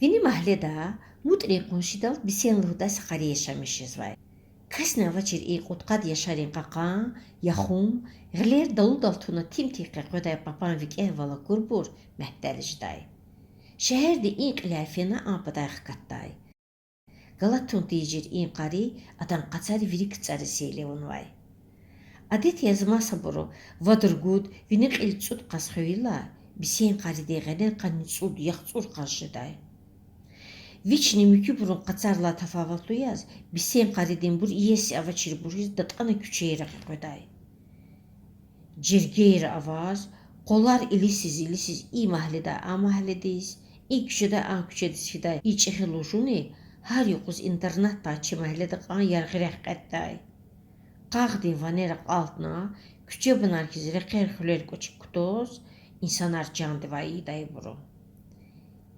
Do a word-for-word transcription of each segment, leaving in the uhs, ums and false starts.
Вини магьледа МутӀрин къуншидал Бисен лугьудай са къари яшамиш жезвай. Касни авачир и кьудкъад яшарин кьакьан, яхун, гъилер далудал туна тим-тим къекъведай папан викӀегьвал акурбур мягьтел жедай. Шегьерди и кьиляй фена а патай хкатдай. Галатун тийижир и къари адан къазари вири КцӀариз сейли авунвай. Адет яз масабуру вад-ругуд, вини кьил-цӀуд къаз хвейила, Бисен къаридин гъенел къанни цӀуд-яхцӀур къаз жедай. Вични муькуьбурун къазарилай тафаватлу яз, Бисен къаридинбур иеси авачирбур хьиз датӀана куьчейра къекъведай. Жергейра аваз, къвалар илисиз-илисиз и магьледай а магьледиз, и куьчедай а куьчедиз фидай и чӀехи лужуни гьар юкъуз интернатдай чи магьледа кьван яргъи рехъ кьетӀдай. Къагъдин ванер акьалтна, куьчебанар хьиз рекьер-хуьлер кӀвачик кутаз, инсанар жандивай ийидай абуру.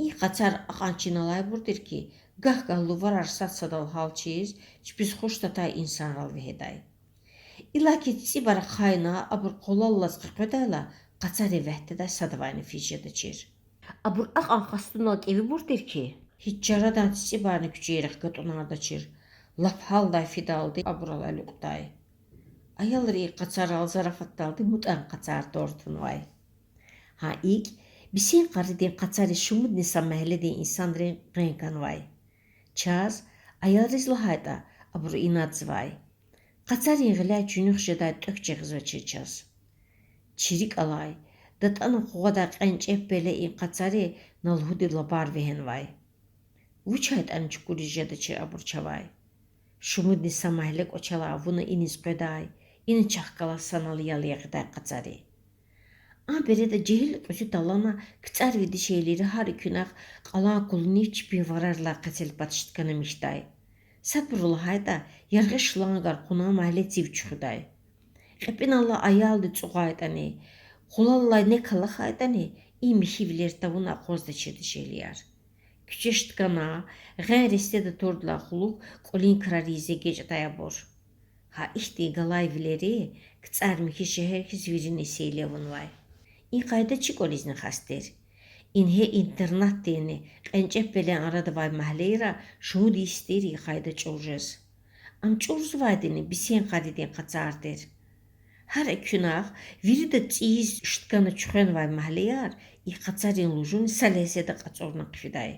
И къазар акьван чин алайбур тир хьи, гагь-гагь луварар сад-садал гьалчиз, чпиз хуш татай инсанрал вегьедай. Иллаки цӀибар ахъайна, абур къвалал алаз къекъведайла, къазарин вегьтедай садавайни физ жедачир. Абур акьван къастунал кӀевибур тир хьи, гьич чарадан цицӀибарни куьчейрихъ гатӀунардачир, лап гьалдай фидалди абурал алукьдай. Аялри и къазарал зарафатдалди МутӀан къазар тӀвар тунвай. Гьа икӀ, Бисен къаридин къазари шумудни са магьледин инсанрин гъен хьанвай. Чаз, аялриз лагьайтӀа, абуру инадзавай. Къазарин гъиляй чуьнуьх жедай тӀвек жагъизвачир чаз. Чи рикӀ алай, датӀана къугъвадай кьенчӀеб пеле и къазари на лугьуди лабар вегьенвай. ВучайтӀани чукуриз жедачир абур чавай. Шумудни са магьле кӀвачелай авуна иниз къведай, ина чахъ галаз санал ял ягъидай къазари. А береда жегьил кьуьзуь талгьана КцӀарви дишегьлийри гьар экуьнахъ кьалан кулунив чпин варарилай къецел пад шткана михьдай. Садбуру лагьайтӀа, яргъи шлангар кьуна магьле цив чуьхуьдай. КьепӀиналлай аялди цӀугъайтӀани, къулаллай нек алахайтӀани, и михьивилер тавуна акъваздачир дишегьлияр. Куьче шткана, гъен рестеда турдалай кьулухъ кӀвалин крар ийиз эгечӀдай абур. Гьа ихьтин галай вилери КцӀар михьи шегьер хьиз вирини сейли авунвай. И къайда чи кӀвализни хас тир. Ингье интернатдинни кьенчӀеб пелен арада авай магьлейра шумуд йис тир и къайда чӀур жез. Ам чӀурзавайдини Бисен къаридин къазар тир. Гьар экуьнахъ вирида цӀийиз шткана чуьхвенвай магьлеяр и къазарин лужуни са легьзеда кьацӀурна хъфидай.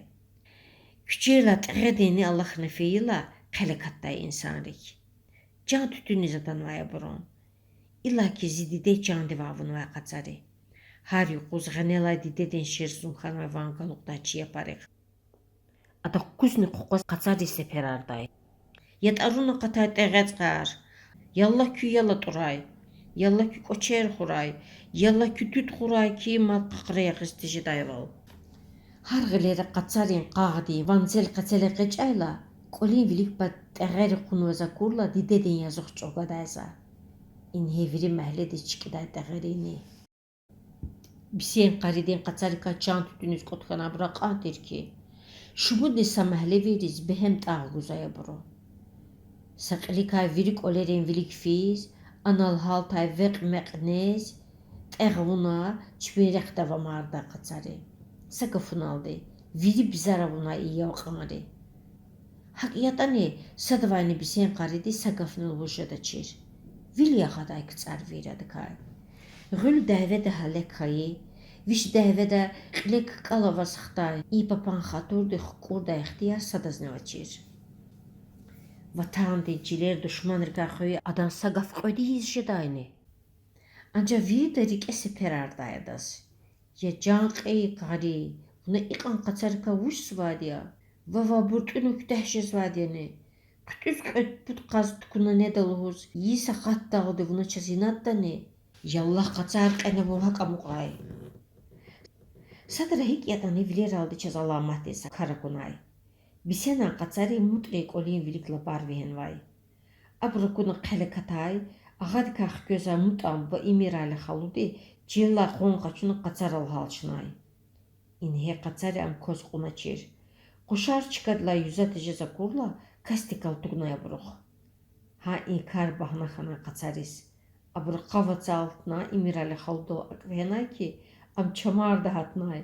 Куьчейрилай тӀегъединни алахьна фейила, хъел акатдай инсанрик. Чан туьтуьниз атанвай абурун. Иллаки зи диде чандивай авунвай къазари. Гьар юкъуз гъенелай дидедин шерзун хьанвай ван галукьдай чи япарихъ. Ада къукъузни къукъваз къазариз сеперардай: Я тӀаруна акъатай тӀегъецӀар! Ялла куь ял атӀурай! Ялла куь кӀвачер хурай! Ялла куь туьт хурай хьи, мад къакъра ягъиз тежедайвал. Гьар гъилера къазарин къагъдин ванцел къецел экъечӀайла, кӀвалин вилик пад тӀегъери кьунваз акурла, дидедин язух чӀугвадай за. Ингье вири магьледиз чкӀидай тӀегъерини. Бисен къаридин къазарикай чан туьтуьниз кӀватӀ хьанвайбур акьван тир хьи, шумудни са магьлевийриз бегьем тӀагъ гузвай абуру. Са кьиликай вири кӀвалерин вилик физ, анал гьалтай векь-мекь нез, тӀегъ авуна, чпин рехъ давамардай къазари. Са гафуналди, вири бизар авунай и ялкъанри. ГьакӀ ятӀани, садавайни Бисен къаридиз са гафни лугьуз жедачир. Вил ягъадай КцӀарвийри адакай. Гъуьл дяведа гьалек хьайи, виш дяведа кьиле ккӀал аваз хтай и папан хатурдик хкӀурдай ихтияр садазни авачир. Ватандин чилер душманрикай хвейи адан са гаф кьвед ийиз жедайни? Анжах вирида рикӀе сеперардай адаз: Я чан кьейи къари, вуна икьван къазарикай вучзавайди я? Вавай абур тӀуьна куьтягь жезвайди яни? ХъуьтӀуьз кьвед-пуд къаз тукӀуна неда лугьуз, йис акъатдалди вуна чаз инаддани? Яллагь, къазар кьена, вун гьакӀ амукьрай. Садра гьикӀ ятӀани вилералди чаз аламатдин са кар акунай. Бисенан къазари МутӀрин кӀвалин вилик лапар вегьенвай. Абур акуна хъел акатай, агъадикай хквезвай МутӀан буба Имирали халуди чилелай къван къачуна къазарал гьалчнай. Ингье къазари ам кваз кьуначир. Къушар чкадилай юза тежез акурла, касдикал тугнай абурухъ. Гьа и кар багьна хьанай къазариз. Абуру къав ацалтна Имирали халудал акӀ вегьенай хьи, ам чамарда гьатнай.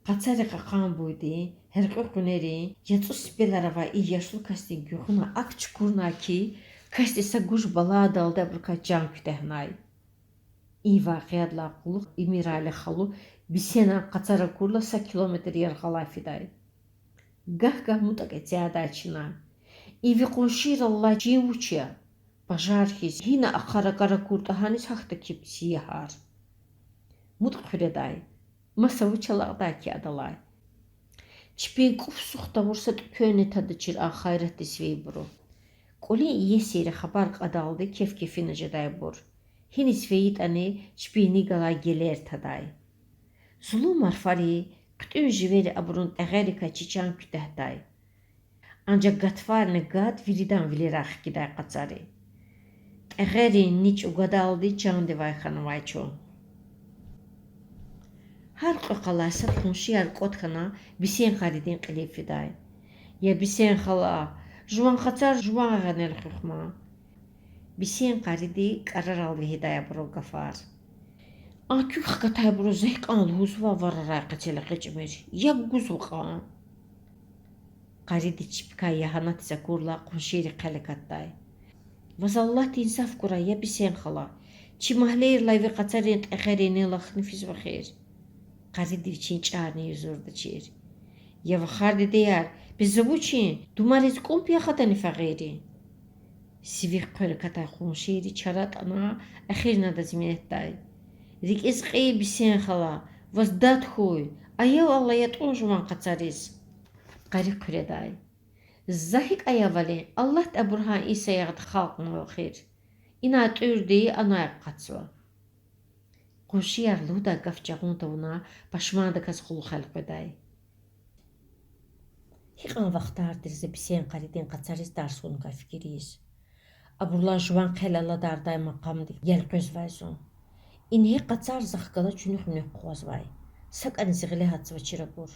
Къацари кьакьан буйдин, гьяркьуь къуьнерин, яцӀу сипелар авай и яшлу касдин гуьгъуьна акӀ чукурнай хьи, касди са гуж баладалди абурукай чан куьтягьнай. И вакъиадилай кьулухъ Эмирали халу Бисенан къацар акурла са километр яргъалай фидай. Гагь-гагь МутӀак эцядай чна. И ви къуншийрал алай чин вуч я? Пажар хьиз гьина ахъа ракӀар акуртӀа, гьаниз гьахьда киб сиягьар. МутӀ хъуьредай. Маса вуч алакьдай хьи адалай? Чпин кӀуф-сух тавур са тӀеквенни тадачир а хайратдиз фейибуру. КӀвалин иесийри хабар кьадалди кеф-кефина жедайбур. Гьиниз фейитӀани чпин ни галай гелер тадай. Зулун марфари, хъуьтӀуьн живери абурун тӀегъерикай чи чан куьтягьдай. Анжах гатфарни гад виридан вилерай хкидай къацари. ТӀегъерин ни чӀугвадалди чандивай хьанвай чун. Гьар кьве къалай сад къуншияр кӀватӀ хьана Бисен къаридин кьилив фидай. Я Бисен хала, жуван къацар жуван гъенел хуьх ман. Бисен къариди кӀарарал вегьидай абурал гафар. А куьк хкатайбуруз за гьикьван лугьузва варарай къецел экъечӀмир, яб гузва кьван. Къариди чпикай ягьанатиз акурла къуншийрик хъел акатдай. Ваз Аллагьди инсаф гурай, я Бисен хала. Чи магьлейрилай ви къацарин тӀегъерин нелахни физва эхир. Къариди вичин чӀарни юзурдачир. Я вахар дидеяр, бес за вучин, думариз кӀумпӀ яхадани фагъиррин? Сивихъ хъвер акатай къуншийри чара атӀана, эхирни адаз минетдай. РикӀиз кьий, Бисен хала, ваз дад хьуй, аял Аллагь ятӀун жуван къацариз. Къари хъуьредай. За гьикӀ аявалин, Аллагьди абуру гьа и саягъда халкьнава эхир. Инай тӀуьрди анай акъатзава. Къуншияр лугьудай гаф жагъун тавуна, пашмандаказ къулухъ элкъведай. Гьикьван вахтар тир за Бисен къаридин къацариз тарс гуникай фикир ийиз. Абурулай жуван хъел аладардай макъамдик гелкъвезвай зун. Ингье къацар захъ галаз чуьнуьх-муьнуьх къугъвазвай. СакӀани зи гъиле гьатзавачир акур.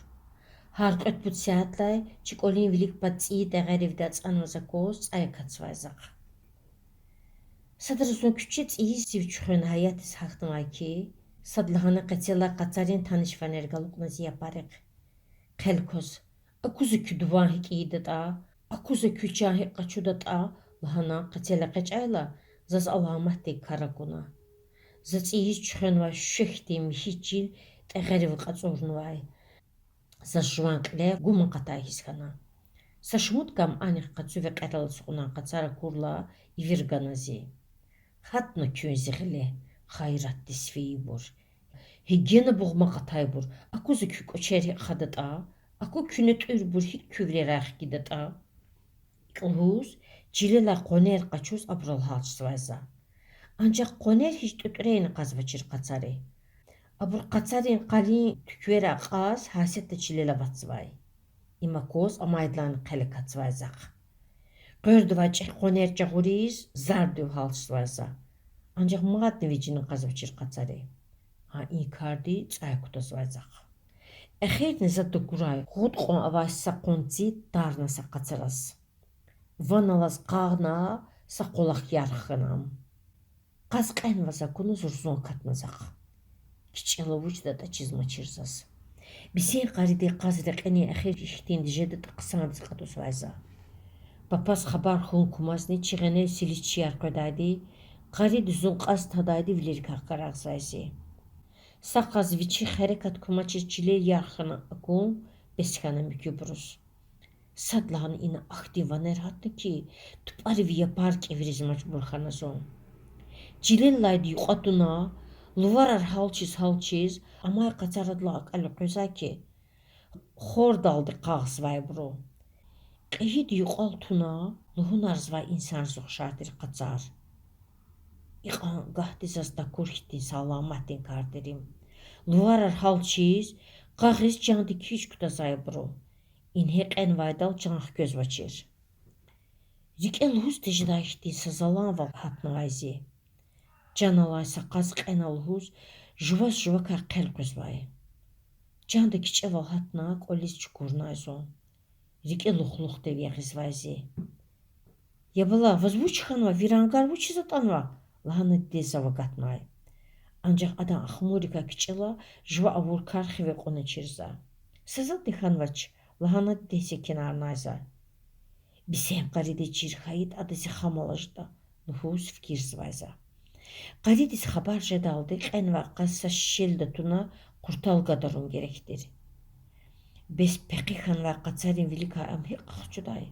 Гьар кьвед-пуд сятлай чи кӀвалин вилик пад цӀийи тӀегъеривди ацӀанваз акваз цӀай акатзавай захъ. Садра зун куьче цӀийи сив чуьхвена гьаятдиз гьахьнавай хьи, садлагьана къецелай къацарин таниш ванер галукьна зи япарихъ. Хъел кваз, аку за куь дуван гьикӀ ийидатӀа, аку за куь чан гьикӀ къачудатӀа лагьана къецел экъечӀайла, заз аламатдин кар акуна. За цӀийиз чуьхвенвай шуьхь хьтин михьи чил тӀегъерив акьацӀурнавай. Заз жуван кьиле гум акъатай хьиз хьана. Са шумуд кам анихъ къацу векьерал ацукьнавай къацар акурла, ивир гана зи. Гьатна куьн зи гъиле, хайратдиз фейибур. Гьигена бугъма акъатайбур, аку за куь кӀвачер гьикӀ хадатӀа, аку куьне тӀуьрбур гьикӀ куь вилерай хкидатӀа. ИкӀ лугьуз, чилелай къванер къачуз абурал гьалчзавай за. Анжах къванер гьич тӀветӀрейни кьазвачир къацари. Абур къацарин къалин туькверай кьаз гьасятда чилел аватзавай. Им акваз амайдалайни хъел акатзавай захъ. Къвердавай чӀехи къванер жагъуриз, зарбдив гьалчзавай за. Анжах мадни вижни кьазвачир къацари. Гьа и карди цӀай кутазвай захъ. Эхирни за тагурай гъуд кьван авай са къванци тарна са къацараз. Ван алаз къагъна, са къвалахъ ярх хьана ам. Кьаз кьенваз акуна зурзун акатна захъ. КичӀела вучдатӀа чизмачир заз. Бисен къариди кьаз рекьинин эхир ихьтинди жедатӀа хъсандиз кьатӀузвай за. Папаз хабар хьун кумазни чи гъенел силис чияр къведайди, къариди зун кьаз тадайди вилерикай хкарагъзавай зи. Са къаз вичихъ гьерекат кумачиз чилел ярх хьана акун бес хьана муькуьбуруз. Садлагьана ина ахьтин ванер гьатна хьи, тупӀари ви япар кӀевириз мажбур хьана зун. Чилеллайди юкьва туна, луварар гьалчиз-гьалчиз, амай къацар адалай акӀални къвезвай хьи, хордалди къагъзавайбуру. Кьейиди юкьвал туна, лугьунарзавай инсанриз ухшар тир къацар. Икьван гагьди заз такур хьтин са аламатдин кар тир им. Луварар гьалчиз, къагъиз чандик гьич кутазвайбуру. Ингье кьенвайдал чан хквезвачир. РикӀе лугьуз тежедай хьтин са заланвал гьатнавай зи. Чан алай са къаз кьена лугьуз, жуваз жувакай хъел къвезвай. Чанда кичӀевал гьатна кӀвализ чукурнай зун. РикӀе лух-лухдив ягъизвай зи. Я бала, ваз вуч хьанва, ви рангар вучиз атӀанва? Лагьана дидедиз зав агатнай. Анжах адан ахмуррикай кичӀела жува авур кар хиве кьуначир за. Са затӀни хьанвач,— лагьана дидедиз секинарнай за. Бисен къаридиз чир хьайитӀа, ада зи хам алажда,— лугьуз фикирзавай за. Къаридиз хабар жедалди кьенвай къаз са шелда туна къуртал гадарун герек тир. Бес пехъи хьанвай къазарин виликай ам гьикӀ къахчудай?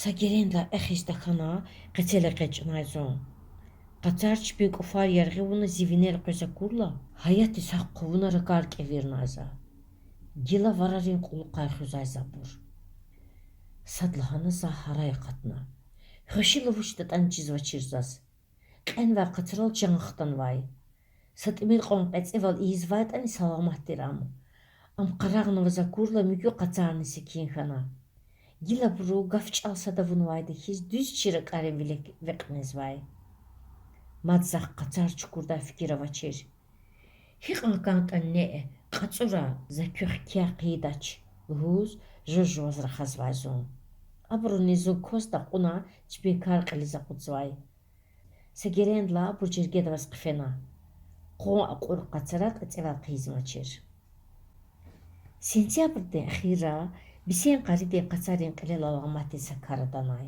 Са герендилай эхиз тахьана, къецел экъечӀнай зун. Къазар чпин кӀуфар яргъи авуна зи винел къвез акурла, гьаятдиз гьахъ хъувуна ракӀар кӀевирнай за. Гила варарин кьулухъай хуьзвай за абур. Садлагьана за гьарай акъатна. Хвешила вуч датӀани чизвачир заз. Кьенвай къазарал чан хтанвай. Са тӀимил кьван кьецӀивал ийизвайтӀани, саламат тир ам. Ам къарагънаваз акурла, муькуь къазарни секин хьана. Гила абуру гаф-чӀал сад авунвайди хьиз дуьз чи ракӀарин вилик векь незвай. Мад захъ къазар чукурдай фикир авачир. Гьикьван кӀантӀани неъ, кьацӀура, за квехъ кя хъийидач,— лугьуз, жув-жуваз рахазвай зун. Абуруни зун кваз такьуна, чпин кар кьилиз акъудзавай. Са герендилай абур жергеда аваз хъфена. Къван акьур къазара кьецӀивал хъийизмачир. Сентябрдин эхирра Бисен къаридин къазарин кьилел аламатдин са кар атанай.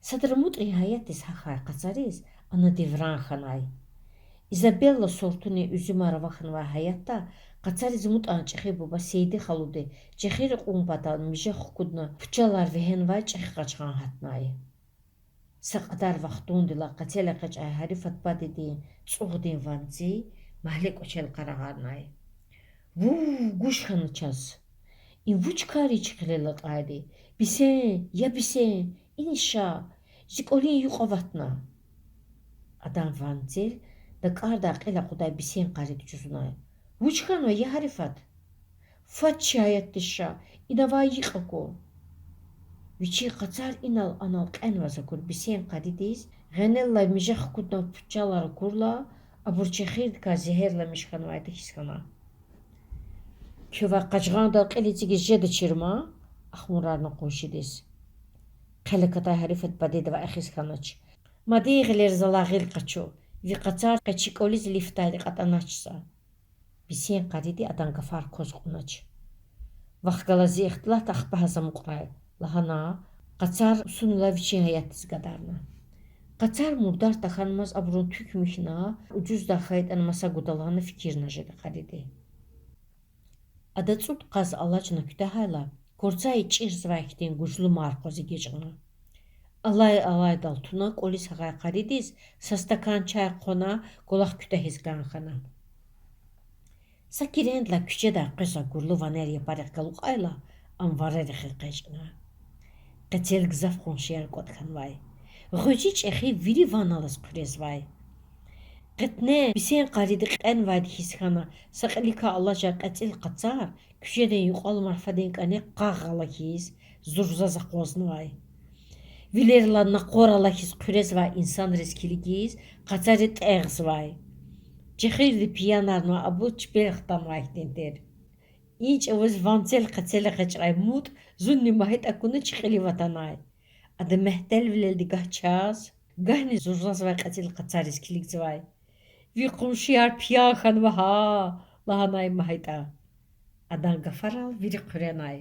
Садра МутӀин гьаятдиз гьахьай къазариз ана девран хьанай. Изабелла сортунин уьзуьмар авахьнавай гьаятда къазариз МутӀан чӀехи буба Сейди халуди чӀехи рекьун патал миже хкудна пучалар вегьенвай чӀехи къажгъан гьатнай. Са кьадар вахтундилай къецел экъечӀай Гьарифат бадедин цӀугъдин ванци магьле кӀвачел къарагъарнай. Вув, гуж хьана чаз! И вуч кар я чи хилел атӀайди? Бисен, я Бисен, иниз ша, зи кӀвалин юкь аватна. Адан ванцел дакӀардай кьил акъудай Бисен къариди жузунай: Вуч хьанва, я Гьарифат? Фад чи гьаятдиз ша, ина авай йикь аку. Вичин къазар инал-анал кьенваз акур Бисен къаридиз гъенеллай миже хкуднавай пучалар акурла, абур чехирдикай зегьерламиш хьанвайди хьиз хьана. Квевай къажгъандал кьил эцигиз жедачир ман? ахмурарна къуншидиз. Хъел акатай Гьарифат бадедивай эхиз хьанач. Мадни гъилер залай гъил къачу. Ви къазар къе чи кӀвализ лифтайди кьатӀанач за. Бисен къариди адан гафар кваз кьунач. Вахъ галаз зи ихтилат ахпа гьаза амукьрай,— лагьана, къазар сунилай вичин гьаятдиз гадарна. Къазар мурдар тахьанмаз абурун туьк михьна, ужуздай хьайитӀани маса гуда лагьана фикирна жеда къариди. Ада цӀуд къаз алачна куьтягьайла, курцай чӀирзавай хьтин гужлу марф акваз эгечӀна. Алай-алайдал туна кӀвализ гьахьай къаридиз са стакан чай хъвана, кӀвалах куьтягьиз кӀан хьана. Са герендилай куьчедай къвезвай гурлу ванер япарихъ галукьайла, ам варарихъ экъечӀна. Къецел гзаф къуншияр кӀватӀ хьанвай. Гъвечӏи-чӏехи вири ван алаз хъуьрезвай. Къетне Бисен къариди кьенвайди хьиз хьана, са кьиликай алажай кьецӏил къазар куьчедин юкьвал марфадин кӏане къагъ гъала хьиз, зурзаз акъвазнавай. Вилерилай накъвар алахьиз хъуьрезвай инсанриз килигиз, къазари тӏегъзавай. Чехирди пиянарнавай абур чпел хтанвай хьтин тир. И чӏавуз ванцел къецел экъечӏай МутӀ зунни МагьитӀ акуна чи кьилив атанай. Ада мягьтелвилелди гагь чаз, гагьни зурзазвай кьецӏил къазариз килигзавай. Ви къуншияр пиян хьанва гьа,— лагьанай МагьитӀа. Адан гафарал вири хъуьренай.